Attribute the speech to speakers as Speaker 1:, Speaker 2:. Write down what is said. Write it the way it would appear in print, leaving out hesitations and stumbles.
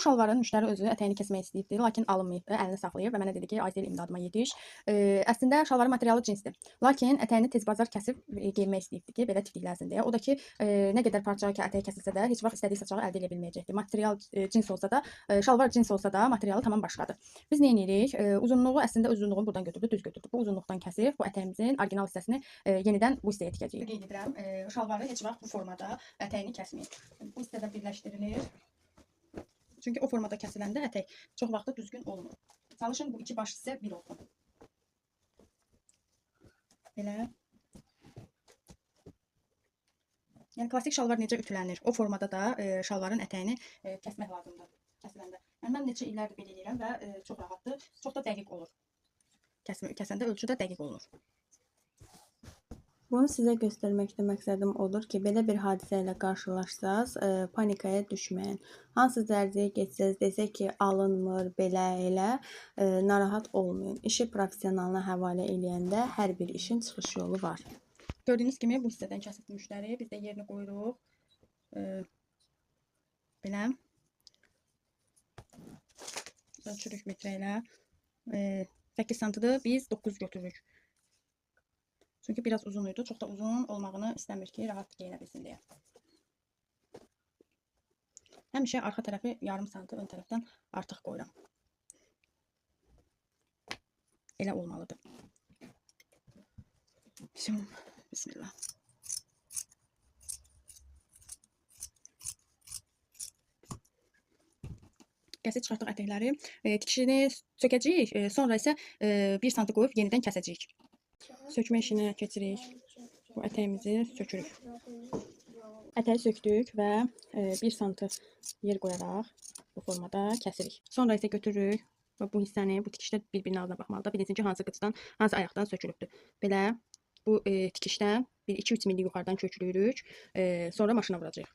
Speaker 1: Bu şalvarın müştəri özü ətəyini kəsmək istəyibdi, lakin alınmayıbdı, əlini saxlayıb və mənə dedi ki, Aysel imdadıma yetiş. Əslində şalvarın materialı cinsdir. Lakin ətəyini tez bazar kəsib geyinmək istəyibdi ki, belə tiftiklənsin deyə. O da ki, nə qədər parça ki, ətəyi kəsilsə də heç vaxt istədiyi saçağı əldə edə bilməyəcəkdi. Material cins olsa da, şalvar cins olsa da materialı tamam başqadır. Biz nə edirik? Uzunluğu əslində öz uzunluğunu buradan götürdü, düz götürdü. Bu uzunluqdan kəsib bu ətəyimizin orijinal hissəsini yenidən bu hissəyə tikəcəyik. Qeyd edirəm, şalvarı heç vaxt bu formada ətəyini kəsməyin. Bu hissədə birləşdirilir. Çünki o formada kəsiləndə ətək çox vaxtı düzgün olmur. Çalışın bu iki baş hissə bir olsun. Belə. Yəni klasik şalvar necə ütülənir? O formada da şalvarın ətəyini kəsmək lazımdır kəsiləndə. Yəni mən neçə illərdir belə eləyirəm və çox rahatdır, çox da dəqiq olur. Kəsəndə ölçü də dəqiq olunur.
Speaker 2: Bunu sizə göstərməkdə məqsədim odur ki, belə bir hadisə ilə qarşılaşsaz, panikaya düşməyin. Hansı dərziyə getsəz, desə ki, alınmır, belə elə, narahat olmayın. İşi professionalına həvalə eləyəndə hər bir işin çıxış yolu var.
Speaker 1: Gördüyünüz kimi bu hissədən kəsib müştəri, biz də yerini qoyuruq. Belə. Ölçürük metrə ilə. 8 santıdır, biz 9 götürürük. Çünki biraz uzun idi, çox da uzun olmağını istəmir ki, rahat geyinə bilsin deyə. Həmişə arxa tərəfi yarım santı ön tərəfdən artıq qoyuram. Elə olmalıdır. Şimdi, bismillah. Kəsib çıxartdıq ətəkləri. Tikişini sökəcəyik, sonra isə 1 santı qoyub yenidən kəsəcəyik. Sökmə işinə keçirik. Bu ətəyimizi sökürük. Ətəyi söktük və 1 santı yer qoyaraq bu formada kəsirik. Sonra isə götürürük və bu hissəni, bu tikişdə bir-birinin ağzına baxmalıdır. Bilinsin ki, hansı qıçdan, hansı ayaqdan sökülübdür. Belə bu tikişdən 1-2-3 milli yuxarıdan köklüyürük. Sonra maşına vuracağıq.